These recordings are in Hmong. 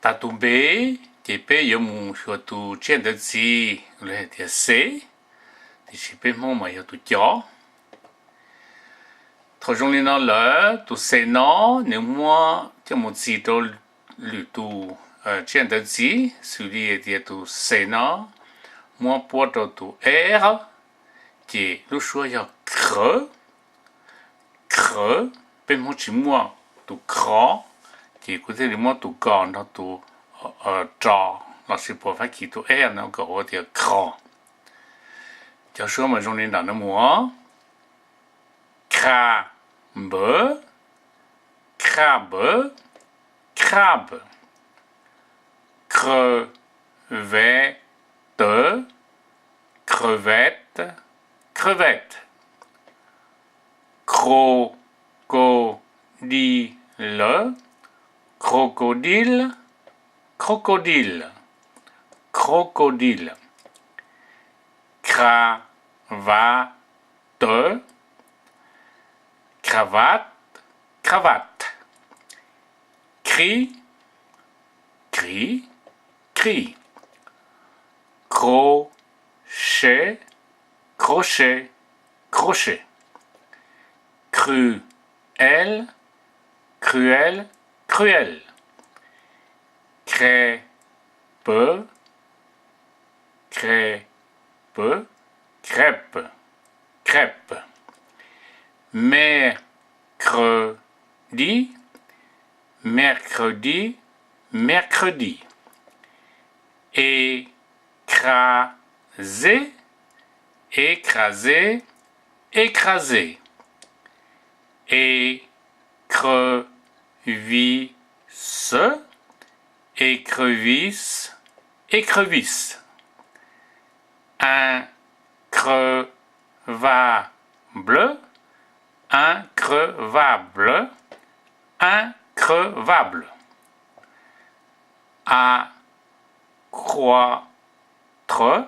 Tas tus npe ces peb yuav mus xyuas tus tsiaj ntawv txiv los hais tias C, tiam sis peb Hmoob mas yog tus co. Thaum zoo li no lawm tus C no nws muab coj mus txi rau lwm tus tsiaj ntawv txiv, xws li tias tus C no muab puab rau tus E, ces lub suab yog khawv, khawv, peb Hmoob tsis muaj tus kho, ces kuv thiaj li muab tus ko nrog tus ro, lossis puas Fab Kis tus E no kom hu tias kho. Cov suab mas zoo li ntawm no mus: kha, npawv, kha npawv, crab, khaw, ve, taw, crevette, crevette, kho, ko, di, lawv, crocodile, crocodile, crocodile, kha, va, taw, cravate, cravate, kri, kri, kri, kro, che, crochet, crochet, kru, el, cruel, cruelle, kre, pe, kre, pe, crêpe, crêpe, mer, kre, di, mercredi, mercredi, e, kra, ze, écrasé, écrasé, e, kre, vi, se, écrevisse, écrevisse, in, kre, va, ble, increvable, increvable, a, croître,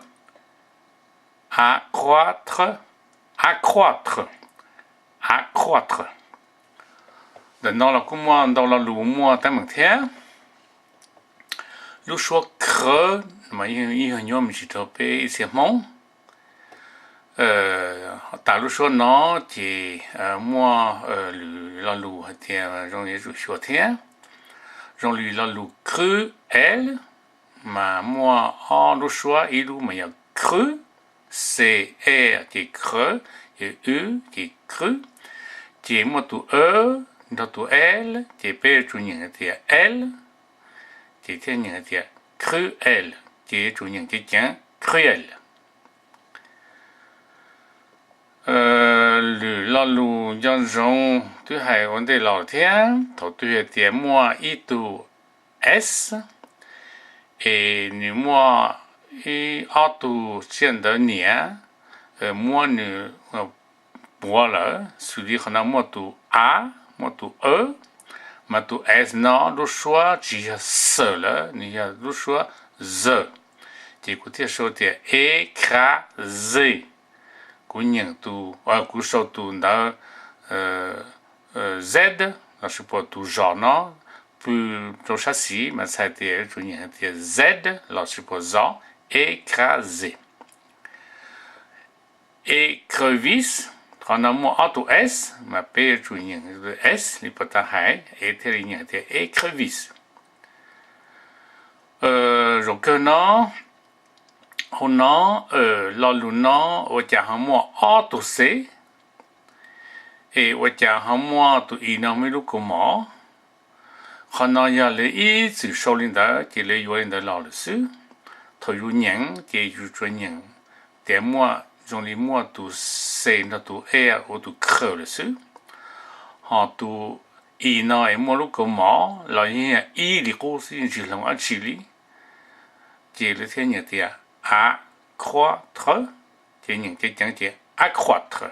accroître, accroître, accroître. Ntawm no los kuj muaj ntau lo lus muaj teeb meem thiab. Lub suab khawv mas yeej yog nyuaj me ntsis rau peb ib txhia Hmoob. Tas lub suab no ces muaj lwm lo lus hais tias zoo yuav tsum xyuas thiab. Zoo li lo lus khwb, el, mas muaj ob lub suab, ib lub mas yog khwb, c, e, ces khawv, ces wb ces khwb, ces muaj tus e nrog tus el, ces peb yuav tsum nyeem tias el, ces thiaj nyeem tias khwb el, ces yuav tsum nyeem ceev ceev, cruel. Lwm lo lus nco ntsoov twb hais ua ntej los thiab, thaum twg hais tias muaj ib tug s, es nws muaj ib ob tug tsiaj ntawv niam muab nws puav lawm, xws li qhov no muaj tus a, muaj tus e, mas tus s no lub suab tsis yog s lawm, nws yog lub suab z, ces kuv thiaj sau tias écrasé. Kuv nyeem tus, kuv sau tus ntawv z lossis puas tus zos no pw rau sab xis mas txhais tias yuav tsum nyeem tias z lossis puas zos, écrasé. Écrevisse, qhov no muaj ob tug s mas peb yuav tsum nyeem s li puas tau hais es thiaj li nyeem tias écrevisse. Zaum kawg no, hauv no, lo lus no ua cas ho muaj ob tug c, es ua cas ho muaj tus i no muaj ib lub kaus mom? Qhov no yog lawv ib txwm sau li ntawd ces lawv yuav li ntawd los lawm xwb. Thaum yus nyeem ces yus tsuas nyeem tias muaj zoo li muaj tus c nrog tus e ua tus khaws lawm xwb. Ho tus i no es muaj lub kaus mom los yeej yog ib li qub xwb, yeej tsis hloov dab tsi li. Ces lawv thiaj nyeem tias a, croître, ces nyeem ceev ceev ces accroître.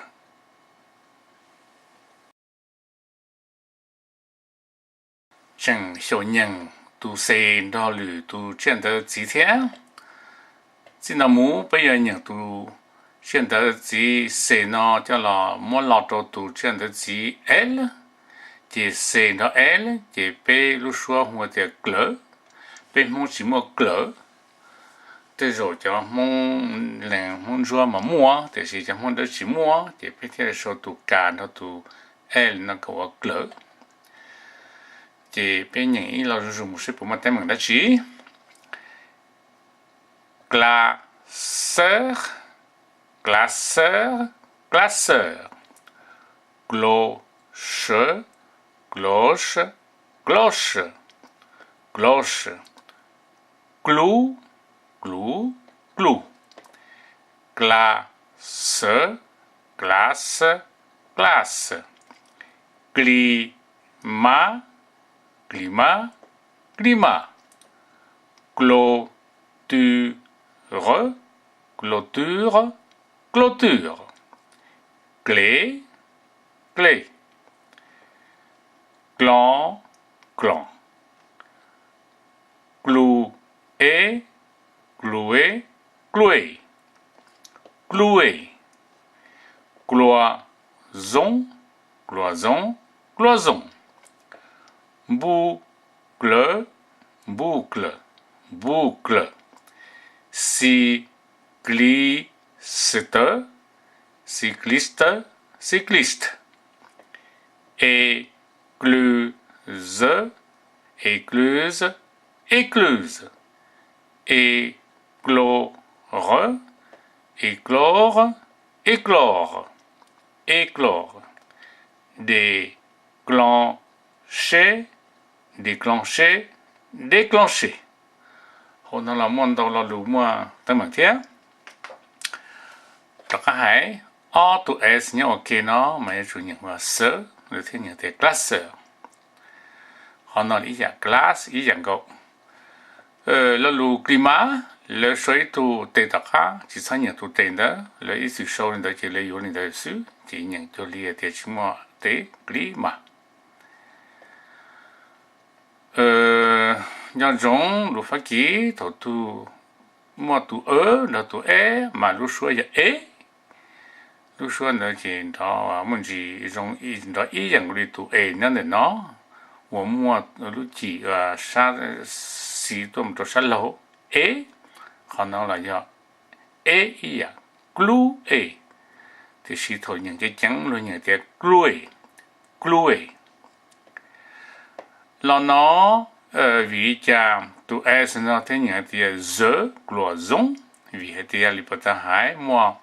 Tseem xyaum nyeem tus c nrog lwm tus tsiaj ntawv txiv thiab. Txij no mus peb yuav nyeem tus tsiaj ntawv txiv c no coj los muab lo rau tus tsiaj ntawv txiv l, ces c nrog l ces peb lub suab hu tias klawv, Peb Hmoob tsis muaj klawv. Tej zaum cov Hmoob lees Hmoob Ntsuab mas muaj, tiam sis cov Hmoob Dawb tsis muaj, ces peb thiaj sau tus ka nrog tus e no kom ua klawv. Ces peb nyeem ib lo zuj zus mus seb puas muaj teeb meem dab tsi. Glacière, glacière, glacière. Cloche, cloche, cloche, cloche. Club, club, club. Glace, glace, glace. Climat, climat, climat. Clôture, clôture, clôture. Clé, clé. Clon, clon. Cloé, cloé, cloé, cloé. Cloison, cloison, cloison. Boucle, boucle, boucle. Cycliste, cycliste, cycliste. Écluse, écluse, écluse. Éclore, éclore, éclore, éclore. Déclencher, déclencher, déclencher. Hauv no los muaj ntau lo lus muaj teeb meem thiab. Rov qab hais, ob tug s nyob ua ke no mas yuav tsum nyeem ua xav, lawv thiaj nyeem tias glacière. Qhov no ib yam glace ib yam nkaus. Lo lus climat, lawv sau ib tug tes tom qab, tsis txhob nyeem tus tes ntawd, lawv ib txwm sau li ntawd ces lawv yuav li ntawd xwb, ces nyeem cuag li tias tsis muaj tes climat. Nco ntsoov lus Fab Kis thaum twg muaj tus e nrog tus e mas lub suab yog e. Lub suab ntawd ces nrov muaj ntsis zoo nrov ib yam nkaus li tus e nyob ntawm no uas muaj lub cim sab xis tuaj mus rau sab laug e. Qhov no los yog e ib yam, club e, tiam sis thaum nyeem ceev ceev luag nyeem tias clue, clue. Los no vim li cas tus s no thiaj nyeem tias cloison? Vim hais tias li puas tau hais muaj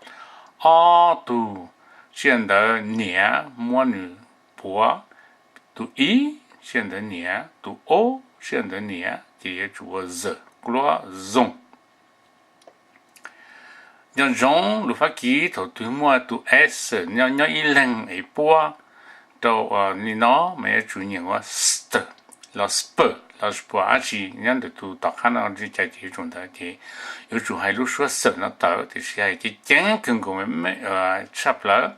ob tug tsiaj ntawv niam muab nws puav, tus i tsiaj ntawv niam, tus o tsiaj ntawv niam, ces yuav tsum ua cloison. Nco ntsoov lus Fab Kis thaum twg muaj tus s nyob ib leeg es puab rau li no mas yuav tsum nyeem ua st los sp los sp dab tsi nyob ntawm tus tom qab no li cas ces yuav tsum ntawd ces yuav tsum hais lub suab s no tawm, tiam sis hais ceev ceev kawg nkaus tshaj plaws,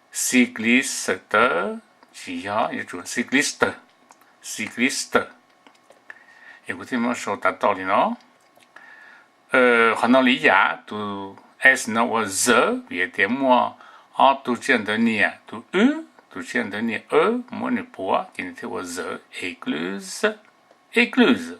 cycliste tsis yog, yuav tsum cycliste, cycliste. Es kuv thiaj muab sau tav tau li no. Qhov no li yam tus s no ua cawv vim tias muaj ob tug tsiaj ntawv niam, tus w, tus tsiaj ntawv niam muab nws puav ces nws thiaj ua cawv, écluse, écluse.